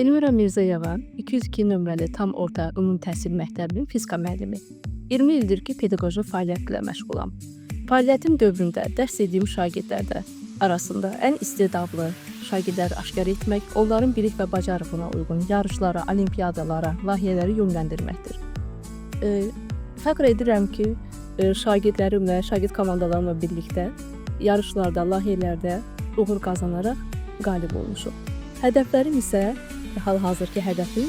Elmira Mirzəyeva, 202 nömrəli tam orta ümumi təhsil məktəbinin fizika müəllimi. 20 ildir ki, pedaqoji fəaliyyətlə məşğulam. Fəaliyyətim dövründə dərs dediyim şagirdlərdə arasında ən istedadlı şagirdləri aşkar etmək, onların bilik və bacarığına uyğun yarışlara, olimpiyadalara, layihələri yönləndirməkdir. Fəxr edirəm ki, şagirdlərimlə, şagird komandalarımla birlikdə yarışlarda, layihələrdə uğur qazanaraq qalib olmuşuq. Hədəflərim isə hal-hazırki hədəfim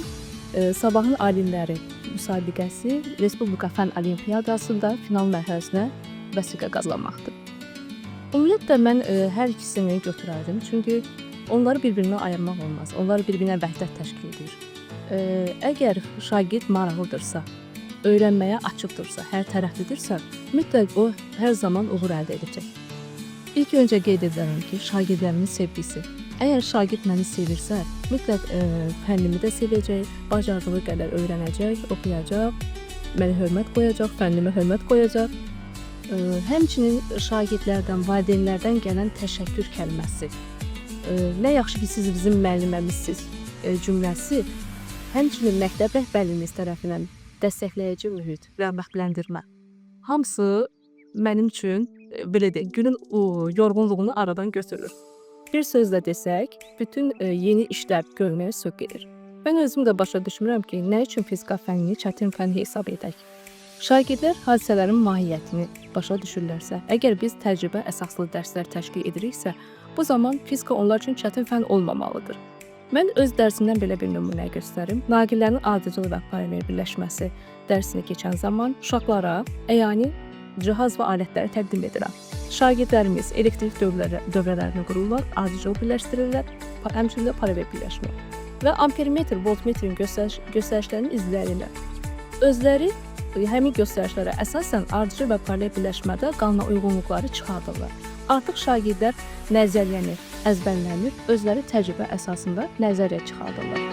Sabahın Alimləri müsabiqəsi Respublika Fənn Olimpiyadasında final mərhələsinə vəsiqə qazanmaqdır. Ümumiyyətlə mən hər ikisini götürərdim, çünki onları bir-birindən ayırmaq olmaz. Onlar bir-birinə vəhdət təşkil edir. Əgər şagird maraqlıdırsa, öyrənməyə açıqdırsa, hər tərəflidirsə, mütləq o hər zaman uğur əldə edəcək. İlk öncə qeyd edirəm ki, şagirdlərimin sevgisi. Əgər şagird məni sevirsə, mütləq fənnimi də sevəcək, bacardığı qədər öyrənəcək, oxuyacaq, mənə hörmət qoyacaq, fənnimə hörmət qoyacaq. Həmçinin şagirdlərdən, valideynlərdən gələn təşəkkür kəlməsi. Nə yaxşı ki, siz bizim müəlliməmizsiz cümləsi, həmçinin məktəb rəhbərliyimiz tərəfindən dəstəkləyici mühit, rəğbətləndirmə. Hamısı mənim üçün belə deyək, günün o yorğunluğunu aradan götürür. Bir sözlə desək, bütün yeni işlər görməyə sövq edir. Mən özüm də başa düşmürəm ki, nə üçün fizika fənnini çətin fənn hesab edək. Şagirdlər hadisələrin mahiyyətini başa düşürlərsə, əgər biz təcrübə əsaslı dərslər təşkil ediriksə, bu zaman fizika onlar üçün çətin fənn olmamalıdır. Mən öz dərsimdən belə bir nümunə göstərim. Naqillərin ardıcıl və paralel birləşməsi dərsini keçən zaman uşaqlara əyani cihaz və alətləri təqdim edirəm. Şagirdlərimiz elektrik dövrələrini qururlar, ardıcıl birləşdirirlər, həmçinin də paralel birləşmə. Və ampermetr, voltmetrin göstərişlərini izləyirlər. Özləri həmin göstərişlərə əsasən ardıcıl və paralel birləşmədə qanuna uyğunluqları çıxardırlar. Artıq şagirdlər nəzəriyyəni əzbərləmir, özləri təcrübə əsasında nəzəriyyə çıxardırlar.